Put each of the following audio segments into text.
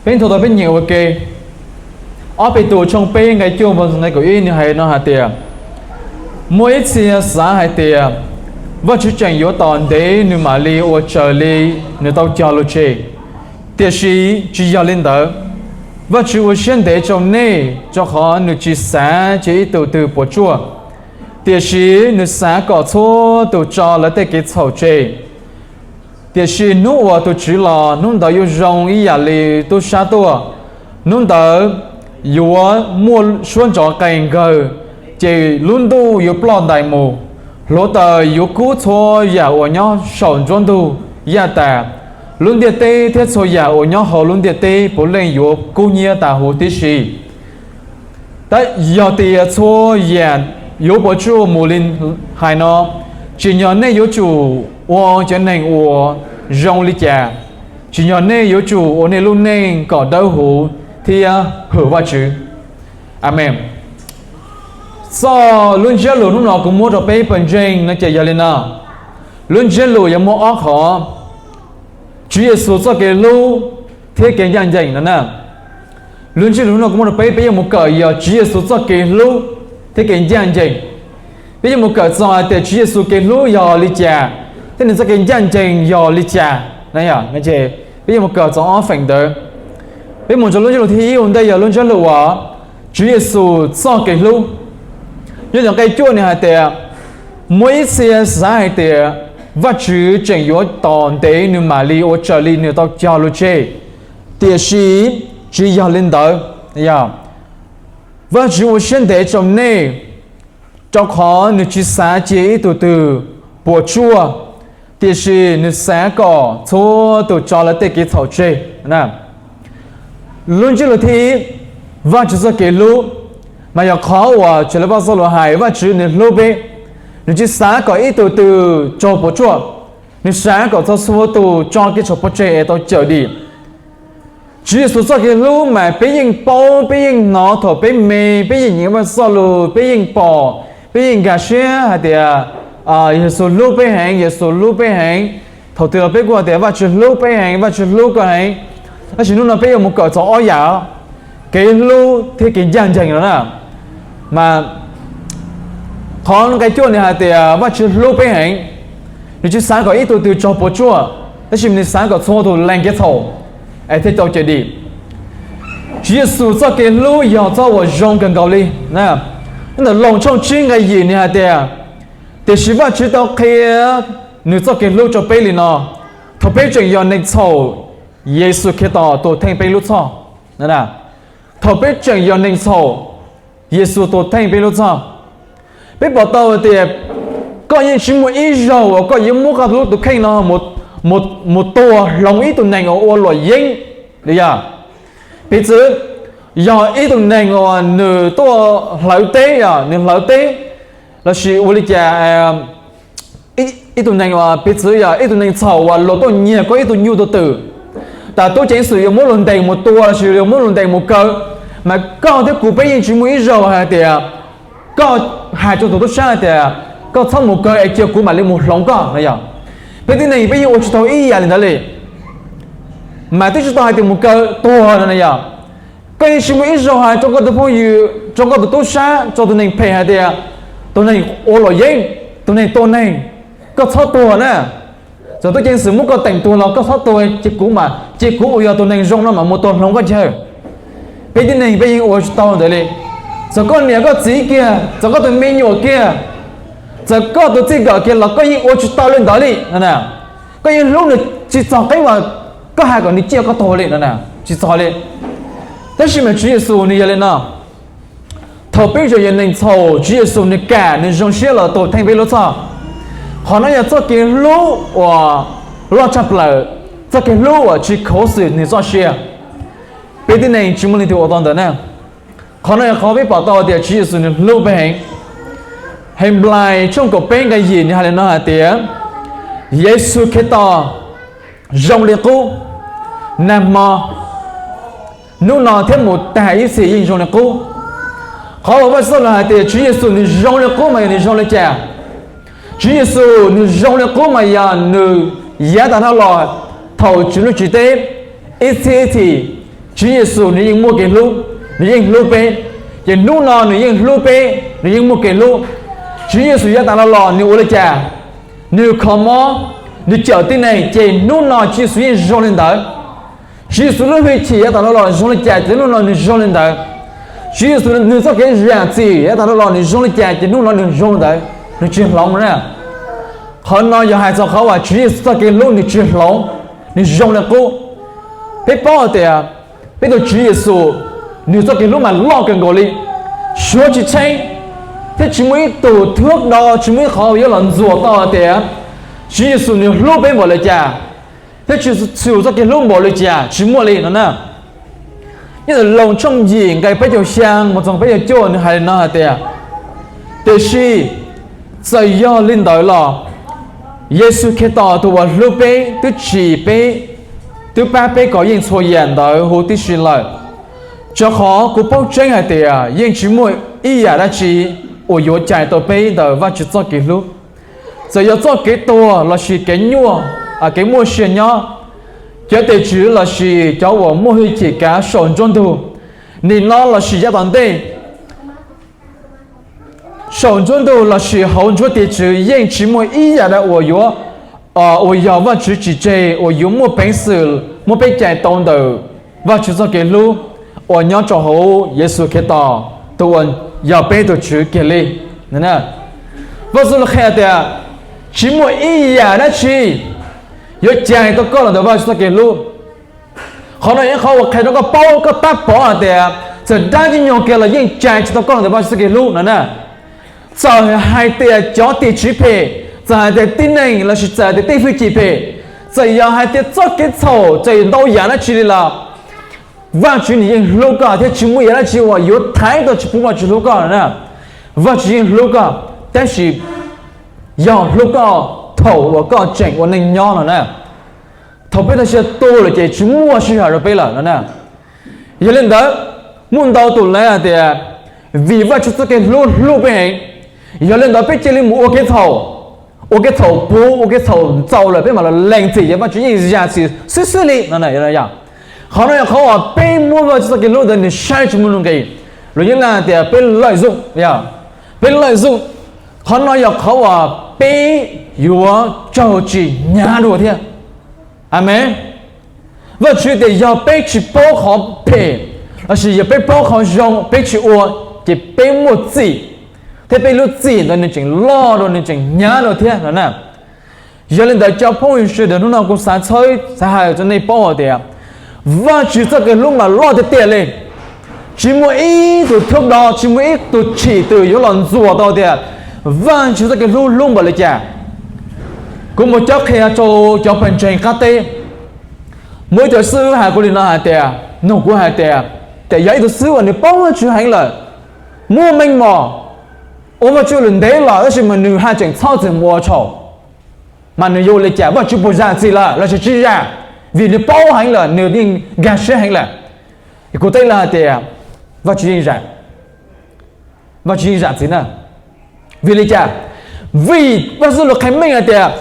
Peb tau tau peb nyeem ua ke. Ob Petus tshooj peb nqe cuaj mus nqe kaum ib nws hais no hais tias, muaj ib txhia xav hais tias Vajtswv tseem yuav tos ntev nws mam li ua raws li nws tau cog lus tseg. Tiam sis tsis yog li ntawd. Vajtswv ua siab ntev rau nej, rau qhov nws tsis xav cia ib tug twg puas tsuaj, tiam sis nws xav kom txhua tus tso lawv tej kev txhaum tseg. Tiam sis hnub uas tus Tswv los, hnub ntawd yuav zoo ib yam li tub sab tuaj. Hnub ntawd yuav muaj suab ntsos qees nkawg, ces lub ntuj yuav ploj ntais mus. Hluav taws yuav kub txhua yam uas nyob saum nruab ntug yaj tas. Lub ntiaj teb thiab txhua yam uas nyob hauv lub ntiaj teb puav leej yuav kub hnyiab tas huv tib si. Tab yog tias txhua yam yuav puas tsuaj mus li hais no, tsim nyog nej yuav tsum ua cov neeg uas zoo li cas? Tsim nyog nej yuav tsum ua nej lub neej kom dawb huv thiab hwm Vajtswv. Amees. Txoj lub ntsiab lus hnub no kuv muab rau peb pawg ntseeg no ces yog li no. Lub ntsiab lus yog muaj ob qhov: Tswv Yexus txoj kev hlub thiab kev ncaj ncees no na. Lub ntsiab lus hnub no kuv muab rau peb, peb yuav mus kawm yog Tswv Yexus txoj kev hlub thiab kev ncaj ncees. Peb yuav mus kawm txog hais tias Tswv Yexus kev hlub yog li cas, thiab nws txoj kev ncaj ncees yog li cas. Peb yuav mus kawm txog ob feem ntawd. Peb mus rau lub ntsiab lus thib ib ua ntej yog lub ntsiab lus uas Tswv Yexus txoj kev hlub. Nyob ntawm nqe cuaj nws hais tias, muaj ib txhia xav hais tias Vajtswv tseem yuav tos ntev nws mam li ua raws li nws tau cog lus tseg, tiam sis tsis yog li ntawd. Vajtswv ua siab ntev rau nej, rau qhov nws tsis xav cia ib tug twg puas tsuaj, tiam sis nws xav kom txhua tus tso lawv tej kev txhaum tseg. Lub ntsiab lus thib ib, Vajtswv txoj kev hlub, mas yog qhov uas raws li Vajtswv txoj lus hais, Vajtswv nws hlub peb. Nws tsis xav kom ib tug twg raug puas tsuaj, nws xav kom txhua txhua tus tso kev txhaum pov tseg es tau cawm dim. Tswv Yexus txoj kev hlub mas peb yeej paub, peb yeej hnov thaum peb me, peb yeej nyeem Vajtswv txoj lus, peb yeej pom, peb yeej nkag siab hais tias Yexus hlub peb heev, Yexus hlub peb heev. Thaum twg los peb kuj hais tias Vajtswv hlub peb heev, Vajtswv hlub koj heev. Tab sis hnub no peb yuav mus kawm txog ob yam, kev hlub thiab kev ncaj ncees no na. Mas qhov nqe cuaj nws hais tias Vajtswv hlub peb heev, nws tsis xav kom ib tug twg raug puas tsuaj, tab sis nws xav kom txhua tus lees kev txhaum es thiaj tau cawm dim. Tswv Yexus txoj kev hlub yog txoj uas zoo kawg nkaus li. Nyob ntawm Loos tshooj tsib nqe yim nws hais tias, tiam sis Vajtswv tau qhia nws txoj kev hlub rau peb li no: thaum peb tseem yog neeg txhaum, Yexus Khetos tus theej peb lub txhoj. Thaum peb tseem yog neeg txhaum, Yexus tus theej peb lub txhoj. Peb pom tau tias koj yeej tsis muaj ib zaug uas koj yuav muab koj lub tus kheej no mus tua hloov ib tug neeg uas ua luam yeeb li yog. Piv txwv, yog ib tug neeg uas nws tuaj hlawv teb, yog nws hlawv teb lossis ua li cas, ib tug neeg uas piv txwv yog ib tug neeg txhaum uas luag tuaj nyiag koj ib tug nyuj tus twm, tas tub ceev xwm yuav muab luag ntes mus tua lossis yuav muab luag ntes mus kaw, mas koj thiab kuv peb yeej tsis muaj ib zaug hais tias koj hais rau tus tub sab hais tias koj txhob mus kaw es cia kuv mam li mus hloov koj no yog. Peb tib neeg peb yeej ua tsis tau ib yam li ntawd li. Mas twb tsis tau hais tias mus kaw tuag no na yog. Koj yeej tsis muaj ib zaug hais rau koj tus phooj ywg, rau koj tus tub sab, rau tus neeg phem hais tias tus neeg ua luam yeeb, tus neeg tua neeg, koj txhob tuag na. Txawm tub ceev xwm muab koj teem tuag los koj txhob tuag, cia kuv mas, cia kuv uas yog tus neeg zoo no mas mus tua hloov koj chaw. Peb tib neeg peb yeej ua tsis tau ntawd li. Txawm koj niam koj txiv kiag, txawm koj tus me nyuam kiag, txawm koj tus txij nkawm kiag los koj yeej ua tsis tau li ntawd li. Koj yeej hlub nws tsis txog qeeb uas koj hais kom nws ciaj koj tuag li no, tsis txog li. Tab sis mas Tswv Yexus nws yog li no, thaum peb tseem yog neeg txhaum, Tswv Yexus nws kam nws zoo siab los tus theej peb lub txhoj. Qhov no yog txoj kev hlub uas loj tshaj plaws, txoj kev hlub uas tsis khuv xim nws txoj sia. Peb tib neeg tsis muaj leej twg ua tau ntawd na. Qhov no yog qhov peb pom tau tias Tswv Yexus nws hlub peb heev. Henplais tshooj kaum peb nqe yim nws hais li no hais tias, Yexus Khetos zoo li qub, nag hmo, hnub no thiab mus tag ib txhis yeej zoo li qub. Qhov uas Vajtswv txoj lus hais tias Tswv Yexus nws zoo li qub mas yog nws zoo li cas? Tswv Yexus nws zoo li qub mas yog nws yav tag dhau los thaum Tswv Ntuj tsim teb ib txhiab ib txhis, Tswv Yexus nws yeej muaj kev hlub, nws yeej hlub peb, ces hnub no nws yeej hlub peb, nws yeej muaj kev hlub. Tswv Yexus yav tas los los nws ua li cas? Nws kho mob, nws cawm tib neeg, ces hnub no Tswv Yexus yeej zoo li ntawd. Tswv Yexus lub hwj chim yav tas los los zoo li cas ces hnub no nws zoo li ntawd. Tswv Yexus nws txoj kev zam txim yav tas los los nws zoo li cas ces hnub no nws zoo li ntawd, nws tsis hloov na. Qhov no yog hais txog qhov uas Tswv Yexus txoj kev hlub nws tsis hloov, nws zoo li qub. Peb paub hais tias peb tus Tswv Yexus nws txoj kev hlub mas loj kawg nkaus li, suav tsis tsheeb, thiab tsis muaj ib tug thwb do, tsis muaj ib qhov yuav los ntxuam tau hais tias Tswv Yexus nws hlub peb npaum li cas, thiab Tswv Yexus txoj kev hlub npaum li cas, tsis muaj li no na. Nyob ntawm Loos tshooj yim nqe peb caug xya mus txog peb caug cuaj nws hais li no hais tias, tiam sis txawm yog li ntawd los Yexus Khetos tus uas hlub peb twb tsim peb, twb pab peb kov yeej txhua yam ntawd huv tib si lawm. Rau qhov kuv paub tseeb hais tias yeej tsis muaj ib yam dab tsi uas yuav cais tau peb ntawm Vajtswv txoj kev hlub, txawm yog txoj kev tuag lossis kev nyuaj, kev muaj sia nyob, cov tim tswv lossis cov uas muaj hwj chim kav saum nruab ntug, nim no lossis yav tom ntej, saum nruab ntug lossis hauv nruab tim tswv yeej tsis muaj ib yam dab uas yuav, uas yog Vajtswv tsim tseg uas yuav muaj peev xwm muab peb cais tau ntawm Vajtswv txoj kev hlub uas nyob rau hauv Yexus Khetos tus uas yog peb tus Tswv kiag li. Vaj Xus Lus qhia tias tsis muaj ib yam dab tsi yuav cais tau koj los ntawm Vajtswv txoj kev hlub. Qhov no yog ib qhov uas qhia rau koj paub, koj pab pom hais tias txawm dab ntxwg nyoog kiag los yeej cais tsis tau koj los ntawm Vajtswv txoj kev hlub no na. Txawm hais tias cov tim tswv phem, txawm hais tias tib neeg lossis txawm hais tias tej hwj chim phem, txawm yog hais tias txoj kev txhaum txawm ntau yam dab tsi li los, Vajtswv nws yeej hlub koj thiab tsis muaj yam dab tsi uas yuav thaiv tau tsis pub Vajtswv hlub koj no na. Vajtswv yeej hlub koj, tab sis yog hlub koj thaum uas koj tseem ua neej nyob no na. Thaum peb tag sia tuag lawm ces tsis muaj sij hawm rau peb lawm no na. Yog li ntawd, muaj ntau tus lawv hais tias vim Vajtswv txoj kev hlub hlub peb heev, yog li ntawd peb cia li mus ua kev txhaum, ua kev txhaum puv, ua kev txhaum txaus lawm peb mam los lees txim ces Vajtswv yeej zam txim xwb xwb li no. Qhov no yog qhov uas peb muab Vajtswv txoj kev hlub ntawd nws saib tsis muaj nuj nqis. Lus Nyab Laj hais tias peb lợi dụng, peb lợi dụng. Qhov no yog qhov uas peb yuav raug tsis hnyav dua thiab. Amees. Vajtswv tias yog peb tsis paub qhov phem lossis yog peb paub qhov zoo peb tsis ua, ces peb muaj txim, thiab peb lub txim ntawd nws tseem loj dua, nws tseem hnyav dua thiab no na. Yog li ntawd cov phooj ywg sawv daws, hnub no kuv xav txhawb xav hais rau nej paub hais tias Vajtswv txoj kev hlub mas loj tiag tiag li. Tsis muaj ib tug thawj do, tsis muaj ib tug tsim twg yuav los ntxuam tau tias Vajtswv txoj kev hlub hlub npaum li cas. Kuv mus cob qhia rau cov pawg ntseeg qab teb, muaj ib cov xib hwb hais kuv li no hais tias, nug kuv hais tias, tias yog ib tug xib hwb uas nws paub Vajtswv heev lawm, muaj meej mom, ua Vajtswv lawm ntev lawm tab sis mas nws haj tseem txhob txwm mus ua tshauv, mas nws yuav ua li cas? Vajtswv puas zam txim lawm lossis tsis zam? Vim nws paub heev lawm, nws yeej nkag siab heev lawm. Kuv teb lawv hais tias Vajtswv yeej zam, Vajtswv yeej zam txim na. Vim li cas? Vim Vaj Xib Lus qhia meej hais tias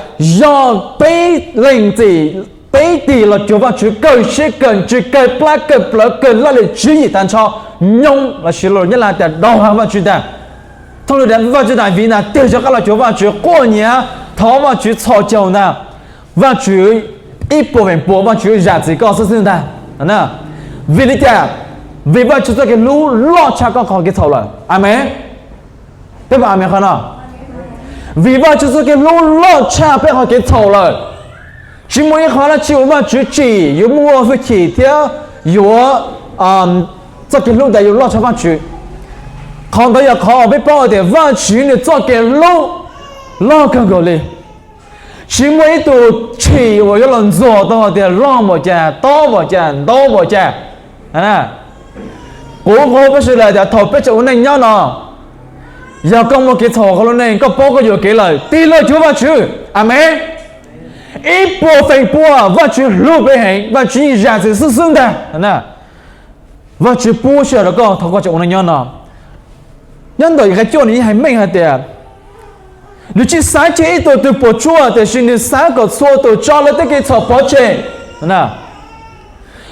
yog peb lees txim, peb tig los cuag Vajtswv kawg siab kawg ntsws kawg plab kawg plawv kawg laj li tswv yim tag nrho, nyob lossis los Nyab Laj tias đầu hàng Vajtswv ntag, thooj li tias Vajtswv ntag, vim ntag tig rov qab los cuag Vajtswv, quaj nyiav thov Vajtswv txhos caug ntag, Vajtswv ib puas feem pua Vajtswv zam txim koj xwb xwb ntag. Vim li cas? Vim Vajtswv txoj kev hlub loj tshaj koj qhov kev txhaum lawm. Amees. Peb amees qhov no. Vim Vajtswv txoj kev hlub loj tshaj peb qhov kev txhaum lawm, tsis muaj ib qho dab tsi uas Vajtswv tsim yuav muaj hwj chim thiab yuav, txoj kev hlub ntawd yuav loj tshaj Vajtswv. Qhov ntawd yog qhov uas peb paub tias Vajtswv nws txoj kev hlub loj kawg nkaus li. Tsis muaj ib tug tsim uas yuav los ntxuam tau hais tias loj npaum cas, tob npaum cas, ntau npaum cas. Kuv qhia peb sawv daws tias thaum peb tseem ua neej nyob no, yog koj muaj kev txhaum hauv lub neej, koj paub koj yuam kev lawm, tig los cuag Vajtswv. Amees. Ib puas feem pua Vajtswv hlub peb heev, Vajtswv yeej zam txim xwb xwb ntag. Vajtswv pub sij hawm rau koj thaum koj tseem ua neej nyob no. Nyob ntawm nqe cuaj nws yeej hais meej hais tias, nws tsis xav ceg ib tug twg puas tsuaj, tiam sis nws xav kom txhua tus tso lawv tej kev txhaum pov tseg.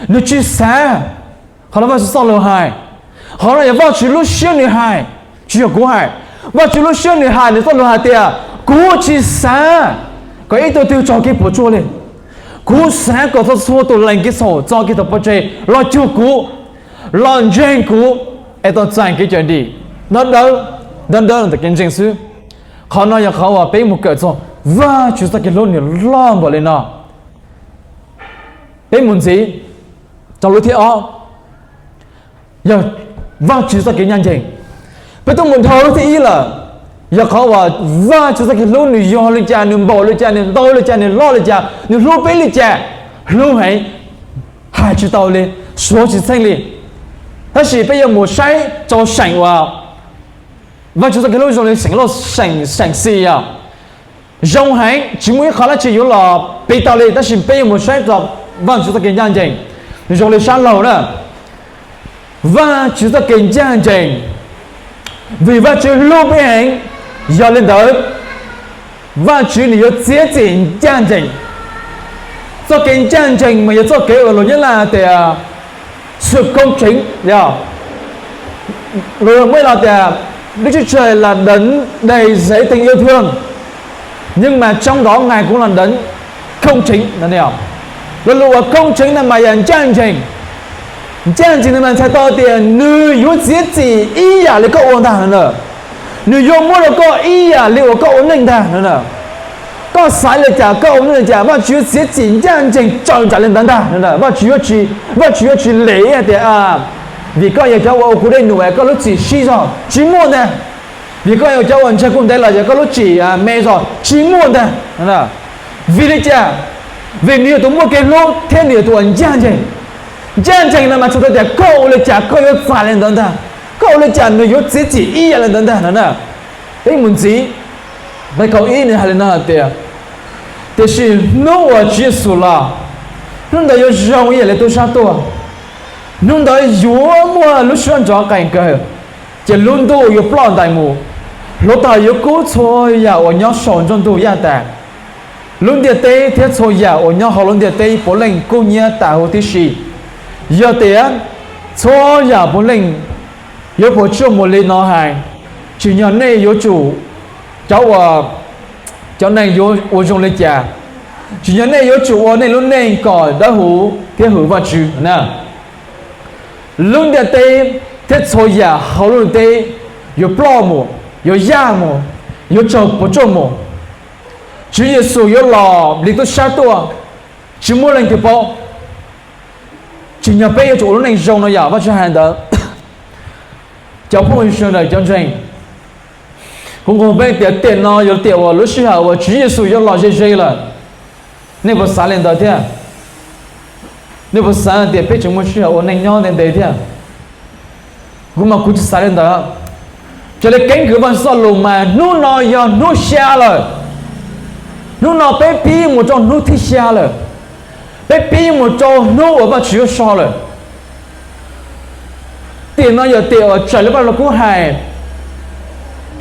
Nws tsis xav Qhov no Vajtswv txoj lus hais. Qhov no yog Vajtswv lub siab nws hais, tsis yog kuv hais. Vajtswv lub siab nws hais, nws txoj lus hais tias, kuv tsis xav kom ib tug twg raug kev puas tsuaj li. Kuv xav kom txhua txhua tus lees kev txhaum, txo kev txhaum pov tseg los cuag kuv, los ntseeg kuv, es tau txais kev cawm dim, nrov dawb, nrov dawb ntawm kev ntseeg xwb. Qhov no yog qhov uas peb mus kawm txog Vajtswv txoj kev hlub nws loj npaum li no. Peb mus ntxiv rau lub thib ob, yog Vajtswv txoj kev ncaj ncees. Peb twb mus dhau lub thib ib lawm, yog qhov uas Vajtswv txoj kev hlub nws yog li cas, nws npaum li cas, nws ntau li cas, nws loj li cas, nws hlub peb li cas. Hlub heev, hais tsis tau li, suav tsis txheej li. Tab sis peb yuav mus saib rau seem uas Vajtswv txoj kev hlub zoo li seem, seem xis yog zoo heev, tsis muaj ib qho dab tsi yuav los piv tau li. Tab sis peb yuav mus saib rau Vajtswv txoj kev ncaj ncees zoo li sab laug na. Vajtswv txoj kev ncaj ncees, vim Vajtswv hlub peb heev, yog li ntawd Vajtswv nws yuav txiav txim ncaj ncees. Txoj kev ncaj ncees mas yog txoj kev uas luag Nyab Laj hais tias sự công chính, yog luag muab los tias Đức Chúa Trời là đấng đầy dẫy tình yêu thương, nhưng mà trong đó Ngài cũng là đấng công chính. Lo lus uas công chính no mas yog ncaj ncees. Ncaj ncees no mas txhais tau tias nws yuav txiav txim ib yam li koj ua ntag no na. Nws yuav muab rau koj ib yam li uas koj ua neej ntag no na. Koj xav li cas koj ua neej li cas, Vajtswv yuav txiav txim ncaj ncees raws nraim li ntawd ntag no na. Vajtswv yuav tsis, Vajtswv yuav tsis lem tias, vim koj yog cov uas ua kuv dej num es koj lub txim sib zog, tsis muaj ntag. Vim koj yog cov uas ntseeg kuv ntev los yog koj lub txim me zog, tsis muaj ntag. Vim li cas? Vim nws yog tus muaj kev hlub thiab nws yog tus uas ncaj ncees. Ncaj ncees no mas txhais tau tias koj ua li cas koj yuav txais li ntawd ntag, koj ua li cas nws yuav txiav txim ib yam li ntawd ntag no na. Peb mus ntxiv, nqe kaum ib nws hais li no hais tias, tiam sis hnub uas Tswv Yexus los, hnub ntawd yuav zoo ib yam li tub sab tuaj. Hnub ntawd yuav muaj lub suab nrov qees kawg, ces lub ntuj yuav ploj ntais mus, hluav taws yuav kub txhua yam uas nyob saum ntsug ntuj yaj tas. Lub ntiaj teb thiab txhua yam uas nyob hauv lub ntiaj teb puav leej kub hnyiab tas huv tib si. Yog tias txhua yam puav leej yuav puas tsuaj mus li no hais, tsim nyog nej yuav tsum, cov uas, cov neeg yuav ua zoo li cas, tsim nyog nej yuav tsum ua nej lub neej kom dawb huv thiab hwm Vajtswv na. Lub ntiaj teb thiab txhua yam hauv lub ntiaj teb yuav ploj mus, yuav yaj mus, yuav raug puas tsuaj mus. Tswv Yexus yuav los li tub sab tuaj, tsis muaj leej twg paub. Tsim nyog peb yuav tsum ua lub neej zoo no yom, Vajtswv hais ntawd. Cov phooj ywg sawv daws cov ntseeg, kuv nqug peb tias tiam no yog tiam uas lub sij hawm uas Tswv Yexus yuav los ze ze lawm. Nej puas xav li ntawd thiab? Nej puas xav tias peb tseem muaj sij hawm ua neej nyob ntev ntev thiab? Kuv mas kuv tsis xav li ntawd. Raws li keeb kwm Vajtswv txoj lus mas hnub no yog hnub xya lawm. Hnub no peb pib mus rau hnub thib xya lawm. Peb pib mus rau hnub uas Vajtswv yuav so lawm. Tiam no yog tiam uas raws li Vajtswv lus kub hais,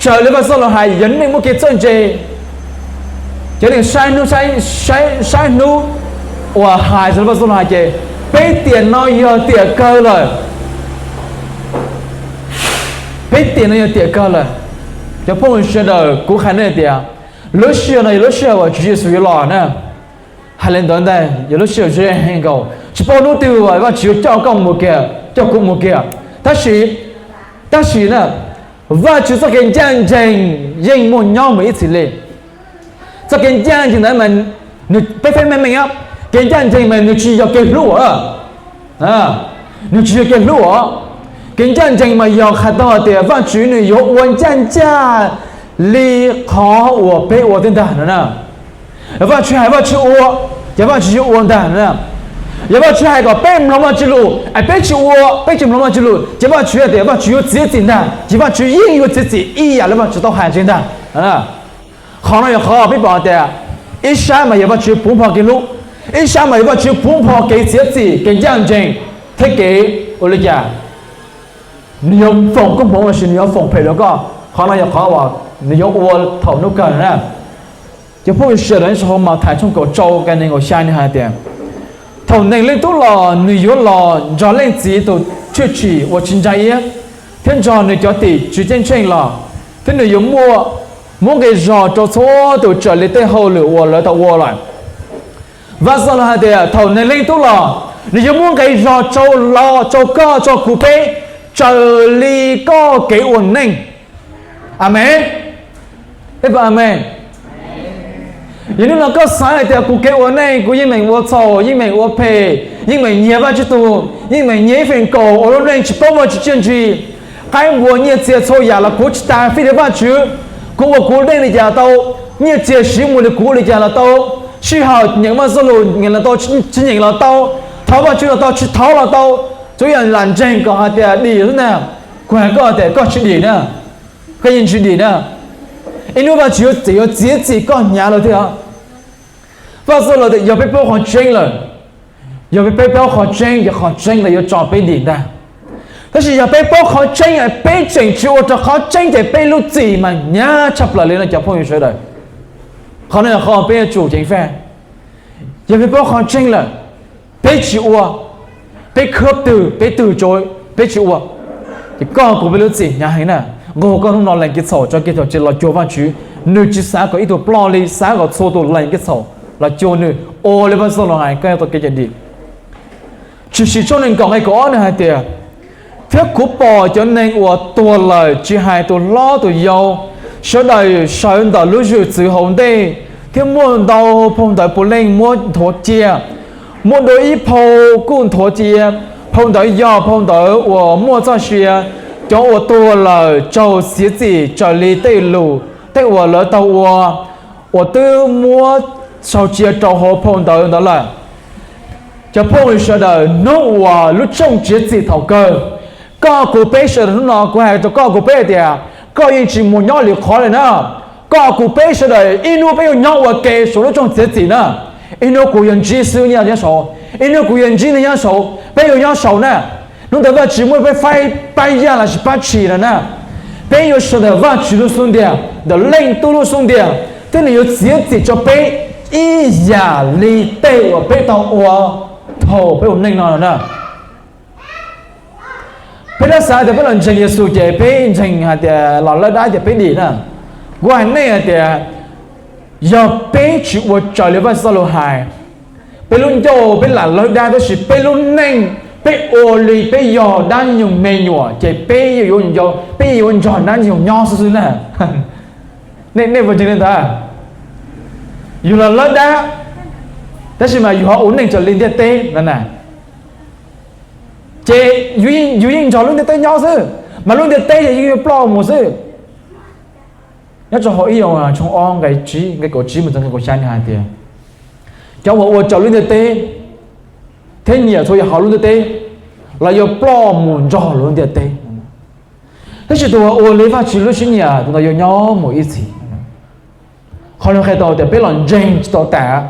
raws li Vajtswv txoj lus hais, yog nej muaj kev txawj ntse, ces nej saib hnub, saib hnub uas hais raws li Vajtswv txoj lus hais ces peb tiam no yog tiam kawg lawm. Peb tiam no yog tiam kawg lawm. Cov phooj ywg sawv daws, kuv hais nej tias lub sij hawm no yog lub sij hawm uas Tswv Yexus yuav los na. Hais li ntawd ntag, yog lub sij hawm ze heev nkaus, tsis paub hnub twg uas Vajtswv yuav coj koj mus kiag, coj kuv mus kiag. Tab sis, tab sis na, Vajtswv txoj kev ncaj ncees yeej muaj nyob mus ib txhis li. Txoj kev ncaj ncees ntawd mas peb, peb meej meej, kev ncaj ncees mas nws tsis yog kev hlub os. Nws tsis yog kev hlub os. Kev ncaj ncees mas yog hais tau hais tias Vajtswv nws yuav ua ncaj ncaj li qhov uas peb ua thiab ntag no na. Vajtswv hais Vajtswv ua, ces Vajtswv yuav ua ntag no na. Yog Vajtswv hais kom peb mloog Vajtswv lus es peb tsis ua, peb tsis mloog Vajtswv lus, ces Vajtswv hais tias Vajtswv yuav txiav txim ntag, ces Vajtswv yeej yuav txiav txim ib yam li Vajtswv tau hais ntag. Qhov no yog qhov peb pom tias ib sab mas yog Vajtswv puv npo kev hlub, ib sab mas yog Vajtswv puv npo kev txiav txim, kev ncaj ncees, thiab kev ua li cas nws yuav foom koob hmoov lossis nws yuav foom phem rau koj. Qhov no yog qhov uas nws yuav ua thaum hnub kawg na. Cov phooj ywg sawv daws, nyob rau hauv Mathais tshooj kaum rau nqe nees nkaum xya nws hais tias, Thaum Neeg Leej Tub los, nws yuav los nrog Leej Txiv tus tshwj chim uas tsis ntsa iab, thiab nrog nws cov tim tswv ceeb tsheej los, thiab nws yuav muab nqi zog rau txhua tus raws li tej hauj lwm uas lawv tau ua lawm. Vaj Xab Los hais tias thaum Neeg Leej Tub los, nws yuav muab nqi zog rau los rau koj rau kuv peb raws li koj kev ua neej. Amees. Amees. Yog hnub no koj xav hais tias kuv kev ua neej kuv yeej meem ua txhaum, yeej meem ua phem, yeej meem nyiag Vajtswv tug, yeej meem nyiag ib feem kaum ua lub neej tsis paub Vajtswv txiaj ntsig. Qaib npua nyiaj txiag txhua yam los kuv tsis tas fij rau Vajtswv. Kuv ua kuv neej li cas tau, nyiaj txiag siv mus li kuv li cas los tau, sij hawm nyeem Vaj Xab Los nyeem los tau, tsis nyeem los tau, thov Vajtswv los tau, tsis thov los tau, tsuas yog lam ntseeg kom hais tias dim xwb na. Kuv hais koj tias koj tsis dim na, koj yeej tsis dim na. Ib hnub Vajtswv yuav txiav txim koj hnyav lawm thiab. Vaj Xab Los tias yog peb paub qhov tseeb lawm, yog peb paub qhov tseeb ces qhov tseeb los yuav tso peb dim ntag. Tab sis yog peb paub qhov tseeb peb tseem tsis ua rau qhov tseeb ces peb lub txim mas hnyav tshaj plaws li no cov phooj ywg sawv daws. Qhov no yog qhov peb yuav tsum ceev faj. Yog peb paub qhov tseeb lawm, peb tsis ua, peb khab twg peb twg tso, peb tsis ua, ces koj kuv peb lub txim hnyav heev na. Nqug koj hnub no lees kev txhaum tso, kev txhaum tsis los cuag Vajtswv. Nws tsis xav kom ib tug ploj li, xav kom txhua tus lees kev txhaum los cuag nws. Ua li Vaj Xab Los hais koj yuav tau kev cai dim. Tshwm Sim tshooj nees nkaum nqe kaum ob nws hais tias, thiab kuv pom cov neeg uas tuag lawm tsis hais tus hlob tus yau, sawv daws sawv ntawm lub zwm txwv hauv ntej, thiab muaj ntau phau ntawv puav leej muab nthuav cia. Muaj dua ib phau kuj nthuav cia, phau ntawd yog phau ntawv uas muaj txoj sia. Cov uas tuag lawm raug txiav txim raws li tej lus, tej uas lawv tau ua, uas twb muab sau cia rau hauv phau ntawv ntawd lawm. Cov phooj ywg sawv daws, hnub uas lub rooj txiav txim thaum kawg, koj kuv peb sawv daws hnub no kuv hais rau koj kuv peb hais tias koj yeej tsis mus nyob lwm qhov li na. Koj kuv peb sawv daws ib hnub peb yuav nyob ua ke saum lub rooj txiav txim na. Ib hnub kuv yuav ntsib xwb nyob saud, ib hnub kuv yuav ntsib nej nyob saud, peb yuav nyob saud na. Hnub ntawd Vajtswv muab peb faib pab yaj los sis pab tshis no na. Peb yuav sawv ntawm Vajtswv lub xub ntiag, ntawm Leej Tub lub xub ntiag, thiab nws yuav txiav txim rau peb ib yam li tej uas peb tau ua thaum peb ua neej no na. Peb dab xav tias peb los ntseeg Yexus ces peb ntseeg hais tias los lawb dab ces peb dim na. Kuv hais nej hais tias yog peb tsis ua raws li Vaj Xab Los hais, peb lub ncauj peb lam lawb dab tab sis peb lub neej peb ua li peb yog dab nyoog me nyuam ces peb yuav, peb yuav nrog dab nyoog nyob xwb xwb na. Nej puas ntseeg li ntawd? Yus los lawb dab, tab sis mas yus ho ua neej raws li ntiaj teb no na, ces yus yeej nrog lub ntiaj teb nyob xwb, mas lub ntiaj teb ces yeej yuav ploj mus xwb. Nyob rau hauv ib Yauhas tshooj ob nqe tsib, nqe kaum tsib mus txog nqe kaum xya nws hais tias, cov uas ua raws lub ntiaj teb thiab nyiam txhua yam hauv lub ntiaj teb los yuav ploj mus nrog lub ntiaj teb. Tab sis tus uas ua li Vajtswv lub siab nyiam tus ntawd yuav nyob mus ib txhis. Qhov no qhia tau tias peb los ntseeg tsis tau tas,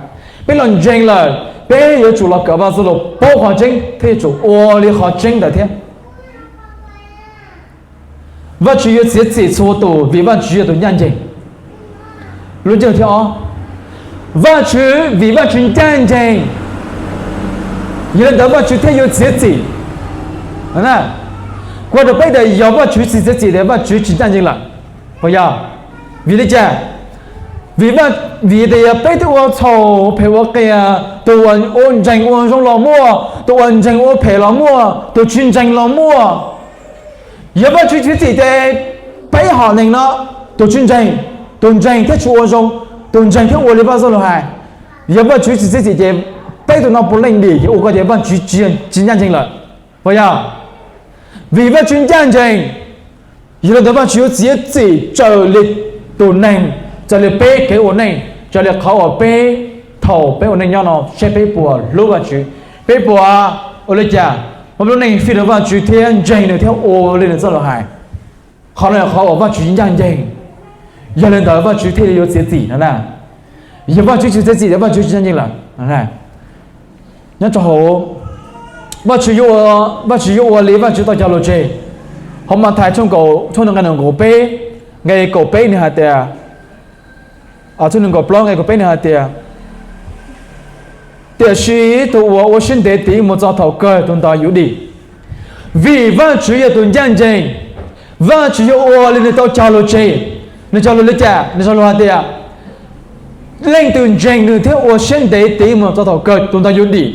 peb los ntseeg lawm peb yuav tsum los kawm Vaj Xab Los paub qhov tseeb thiab yuav tsum ua li qhov tseeb ntawd thiab. Vajtswv yuav txiav txim txhua tus vim Vajtswv yog tus ncaj ncees. Lub nceeg thiab os, Vajtswv vim Vajtswv ncaj ncees, yog li ntawd Vajtswv thiaj yuav txiav txim. Kuv hais rau peb tias yog Vajtswv tsis txiav txim tias Vajtswv tsis ncaj ncees lawm. Puas yog? Vim li cas? Vim, vim tias yog peb twb ua txhaum phem ua qias, tus uas ua ntseeg ua zoo los muaj, tus uas ntseeg ua phem los muaj, tus tsis ntseeg los muaj. Yog Vajtswv txiav txim ces peb hom neeg no, tus tsis ntseeg, tus ntseeg thiab tsis ua zoo, tus ntseeg thiab ua li Vaj Xab Los hais, yog Vajtswv tsis txiav txim ces peb tus no puav leej dim ces ua koj tias Vajtswv tsis ncaj ncees lawm. Puas yog? Vim Vajtswv ncaj ncees, yog li ntawd Vajtswv yuav txiav txim raws li tus neeg, raws li peb kev ua neej, raws li qhov uas peb, thaum peb ua neej nyob no seb peb puas hlub Vajtswv, peb puas ua li cas, muab lub neej fij rau Vajtswv thiab ntseeg nws thiab ua li nws txoj lus hais. Qhov no yog qhov uas Vajtswv ncaj ncees, yog li ntawd Vajtswv thiaj li yuav txiav txim no na. Yog Vajtswv tsis txiav txim ces Vajtswv tsis ncaj ncees lawm. Nyob rau hauv, Vajtswv yuav, Vajtswv yuav ua li Vajtswv tau cog lus tseg. Hauv Mathais tshooj kaum, tshooj nees nkaum peb, nqe kaum peb nws hais tias, tshooj nees nkaum plaub nqe kaum peb nws hais tias, Tiam sis tus uas ua siab ntev tiv mus txog thaum kawg tus ntawd yuav dim, vim Vajtswv yog tus ncaj ncees. Vajtswv yuav ua li nws tau cog lus tseg. Nws cog lus li cas? Nws cog lus hais tias, leej twg ntseeg nws thiab ua siab ntev tiv mus txog thaum kawg tus ntawd yuav dim.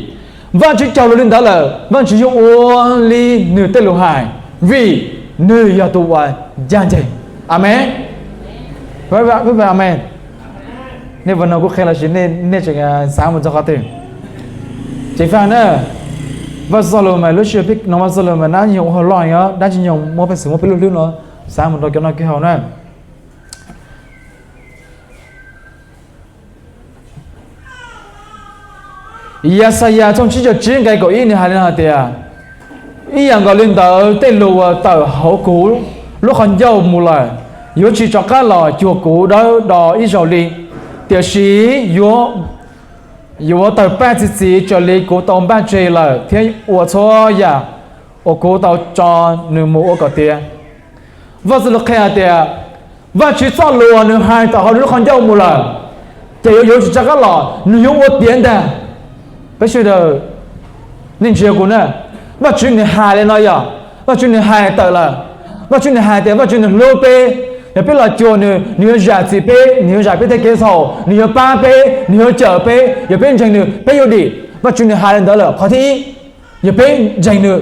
Vajtswv cog lus li ntawd lawm, Vajtswv yuav ua li nws tej lus hais, vim nws yog tus uas ncaj ncees. Amees. Amees. Nej ua no kuv qhia los sis nej tseem xav mus txog qhov twg? Ces faj na, Vaj Xaus Lus mas lub sij hawm pib no Vaj Xaus Lus mas dab tsi nyoog ua hauj lwm os, dab tsi nyoog muab pej xeem muab peb lub hlwb no xav mus rau cov no kwj haum na. Yaxayas tshooj tsib caug tsib nqe kaum ib nws hais li no hais tias, ib yam nkaus li ntawd tej lus uas tawm hauv kuv lub qhov ncauj mus lawm yuav tsis rov qab los cuag kuv dawb do ib zaug li, tiam sis yuav tawg paj txi txiv raws li kuv tau npaj tseg lawm thiab ua txhua yam uas kuv tau tso nws mus ua kom tiav. Vaj Xaus Lus qhia hais tias, Vajtswv txoj lus uas nws hais tawm hauv nws lub qhov ncauj mus lawm, ces yuav yuav tsis rov qab los, nws yuav ua tiav ntag. Peb sawv daws, nej ntsia kuv na, Vajtswv nws hais li no yog, Vajtswv nws hais tawm lawm. Vajtswv nws hais tias Vajtswv nws hlub peb, yog peb los cuag nws, nws yuav zam txim peb, nws yuav zam peb tej kev txhaum, nws yuav pab peb, nws yuav cawm peb, yog peb ntseeg nws peb yuav dim. Vajtswv nws hais li ntawd lawm, qhov thib ib, yog peb ntseeg nws,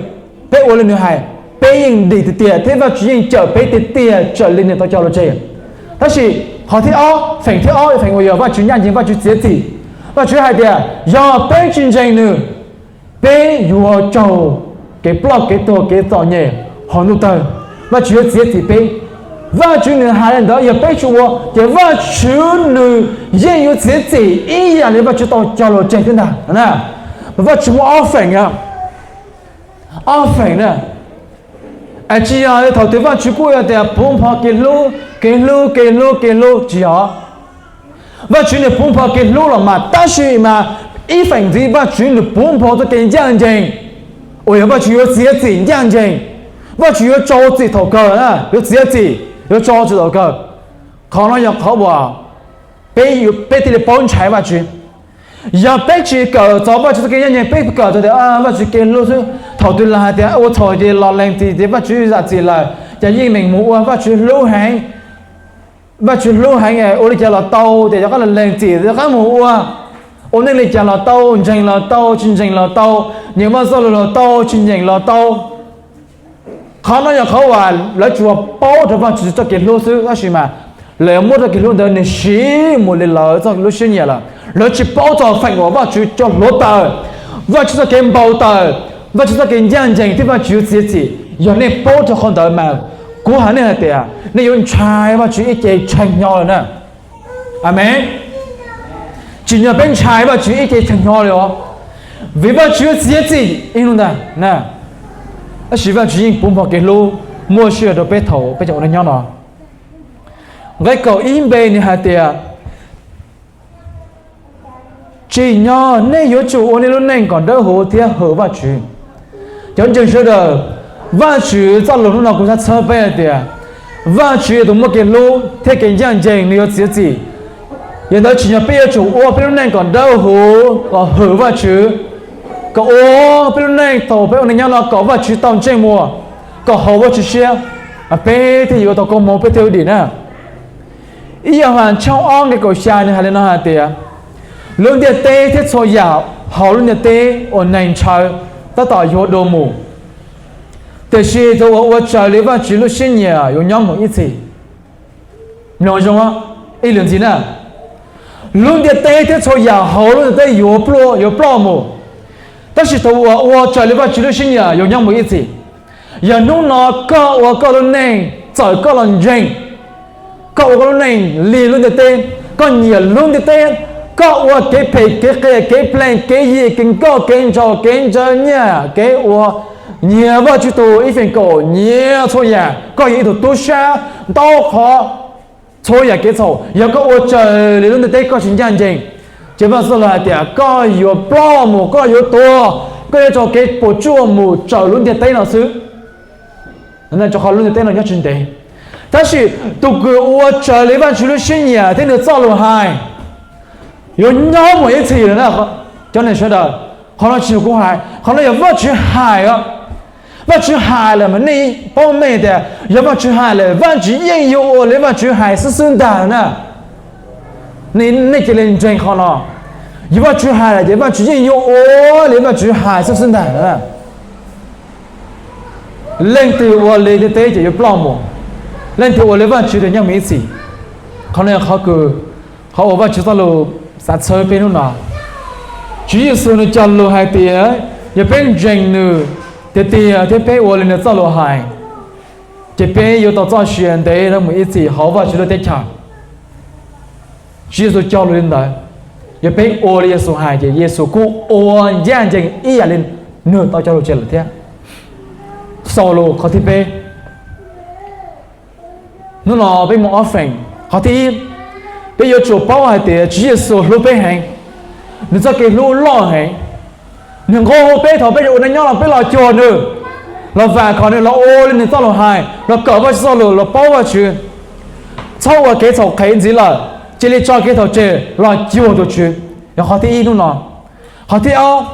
peb ua li nws hais, peb yeej dim tiag tiag thiab Vajtswv yeej cawm peb tiag tiag raws li nws tau cog lus tseg. Tab sis qhov thib ob, feem thib ob, feem uas yog Vajtswv ncaj ncees, Vajtswv txiav txim. Vajtswv hais tias yog peb tsis ntseeg nws, peb yuav raug kev ploj kev tuag kev txom nyem hauv ntuj tawg. Vajtswv yuav txiav txim peb. Vajtswv nws hais li ntawd, yog peb tsis ua ces Vajtswv nws yeej yuav txiav txim ib yam li Vajtswv tau cog lus tseg thiab ntag. Vajtswv muaj ob feem, ob feem na. Es tsis yog thaum twg Vajtswv kuj yog tias puv npo kev hlub, kev hlub, kev hlub, kev hlub, tsis yog. Vajtswv nws puv npo kev hlub los mas, tab sis mas ib feem ntxiv Vajtswv nws puv npo txoj kev ncaj ncees, uas yog Vajtswv yuav txiav txim ncaj ncees. Vajtswv yuav rau txim thaum kawg, yuav txiav txim, yuav rau txim thaum kawg. Qhov no yog qhov uas peb, peb thiaj li paub ntshai Vajtswv. Yog peb tsis kawm txog Vajtswv txoj kev ncaj ncees, peb kawm txog tias Vajtswv kev hlub xwb, thaum twg lawv hais tias ua txhaum ces los lees txim ces Vajtswv zam txim lawm, ces yeej meem mus ua Vajtswv hlub heev. Vajtswv hlub heev, ua li cas los tau, ces rov qab los lees txim rov qab mus ua. Ua neej li cas los tau, ntseeg los tau, tsis ntseeg los tau, nyeem Vaj Xaus Lus los tau, tsis nyeem los tau. Qhov no yog qhov uas lawv tsuas paub rau Vajtswv txoj kev hlub xwb, tab sis mas lawv muab txoj kev hlub ntawd nws siv mus li lawv txoj lub siab nyiam lawm. Lawv tsis paub txog feem uas Vajtswv cov hluav taws, Vajtswv txoj kev npau taws, Vajtswv txoj kev ncaj ncees thiab Vajtswv yuav txiav txim. Yog nej paub txog qhov ntawd mas kuv hais nej hais tias nej yuav ntshai Vajtswv ib ce tshee hnyo lawm na. Amees. Tsim nyog peb ntshai Vajtswv ib ce tshee hnyo li os, vim Vajtswv yuav txiav txim ib hnub ntag. Tab sis Vajtswv yeej puv npo kev hlub muaj sij hawm rau peb thaum peb tseem ua neej nyob no. Nqe kaum ib npe nws hais tias, tsim nyog nej yuav tsum ua nej lub neej kom dawb huv thiab hwm Vajtswv. Cov ntseeg sawv daws, Vajtswv txoj lus hnub no kuv xav txhawb peb hais tias, Vajtswv yog tus muaj kev hlub thiab kev ncaj ncees, nws yuav txiav txim. Yog ntawd tsim nyog peb yuav tsum ua peb lub neej kom dawb huv, kom hwm Vajtswv, kom ua peb lub neej thaum peb ua neej nyob no kom Vajtswv tau ntsej muag, kom haum Vajtswv siab, peb thiaj yuav tau koob hmoov, peb thiaj dim na. Ib Yauhas tshooj ob nqe kaum xya nws hais li no hais tias, lub ntiaj teb thiab txhua yam hauv lub ntiaj teb uas neeg ntshaw tab tom yuav dua mus, tiam sis tus uas ua raws li Vajtswv lub siab nyiam yuav nyob mus ib txhis. Mloog zoo, ib lwm ntxiv na, lub ntiaj teb thiab txhua yam hauv lub ntiaj teb yuav ploj, yuav ploj mus, tab sis tus uas ua raws li Vajtswv lub siab nyiam yuav nyob mus ib txhis. Yog hnub no koj ua koj lub neej, txawm koj los ntseeg, koj ua koj lub neej li lub ntiaj teb, koj nyiam lub ntiaj teb, koj ua kev phem kev qias kev plees kev yim kev nkauj kev nraug kev ntsaw nyiaj kev ua, nyias Vajtswv tus ib feem kaum, nyias txhua yam, koj yog ib tug tub sab ntau qhov, txhua yam kev txhaum, yog koj ua raws li lub ntiaj teb koj tsis ncaj ncees, ces Vaj Xaus Lus hais tias koj yuav ploj mus, koj yuav tuag, koj yuav raug kev puas tsuaj mus raws lub ntiaj teb no xwb. Rau qhov lub ntiaj teb no nyob tsis ntev. Tab sis tus kws ua raws li Vajtswv lub siab nyiam thiab nws txoj lus hais yuav nyob mus ib txhis lawm na. Cov neeg sawv daws, qhov no tsis yog kuv hais, qhov no yog Vajtswv hais os. Vajtswv hais lawm mas nej paub meej tias yog Vajtswv hais lawm, Vajtswv yeej yuav ua li Vajtswv hais xwb xwb ntag na. Nej cia li ntseeg qhov no, yog Vajtswv hais lawm ces Vajtswv yeej yuav ua li Vajtswv hais xwb xwb ntag na. Leej twg ua li tej teb ces yuav ploj mus, leej twg ua li Vajtswv ces nyob mus ib txhis. Qhov no yog qhov kws, qhov uas Vajtswv txoj lus xav txhawb peb hnub no. Tswv Yexus nws cog lus hais tias yog peb ntseeg nws tiag tiag thiab peb ua li nws txoj lus hais, ces peb yuav tau txoj sia ntev mus ib txhis hauv Vajtswv lub teb chaws. Tswv Yexus cog lus li ntawd, yog peb ua li Yexus hais ces Yexus kuj ua ncaj ncees ib yam li nws tau cog lus tseg lawm thiab. Xaus lus qhov thib peb, hnub no peb muaj ob feem. Qhov thib ib, peb yuav tsum paub hais tias Tswv Yexus hlub peb heev, nws txoj kev hlub loj heev. Nws nqua hu peb thaum peb ua neej nyob los peb los cuag nws, los vam khom nws, los ua li nws txoj lus hais, los kawm Vajtswv txoj lus, los paub Vajtswv. Txhob ua kev txhaum qhev ntxiv lawm, cia li tso kev txhaum tseg los cuag tus Tswv. Yog qhov thib ib hnub no. Qhov thib ob,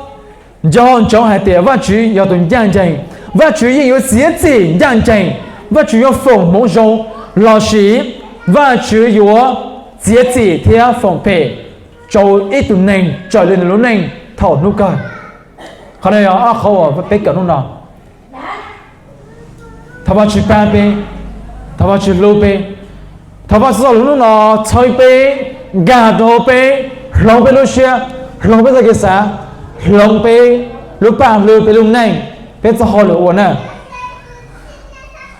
nco ntsoov hais tias Vajtswv yog tus ncaj ncees, Vajtswv yeej yuav txiav txim ncaj ncees, Vajtswv yuav foom hmoov zoo, lossis Vajtswv yuav txiav txim thiab foom phem rau ib tug neeg raws li nws lub neej thaum hnub kawg. Qhov no yog ob qhov uas peb kawm hnub no. Thov Vajtswv pab peb, thov Vajtswv hlub peb, thov Vajtswv txoj lus hnub no txhawb peb, nkag rau hauv peb, hloov peb lub siab, hloov peb txoj kev xav, hloov peb lub paj hlwb, peb lub neej, peb txoj hauj lwm ua na.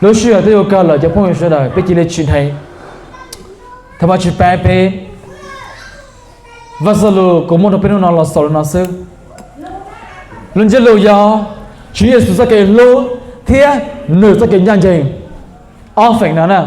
Lub sij hawm twb yuav kawg lawm cov phooj ywg sawv daws, peb cia li tsim dheev. Thov Vajtswv pab peb. Vaj Xab Lus kuv muab rau peb hnub no los xaus li no xwb. Lub ntsiab lus yog Tswv Yexus txoj kev hlub thiab nws txoj kev ncaj ncees. Ob feem no na.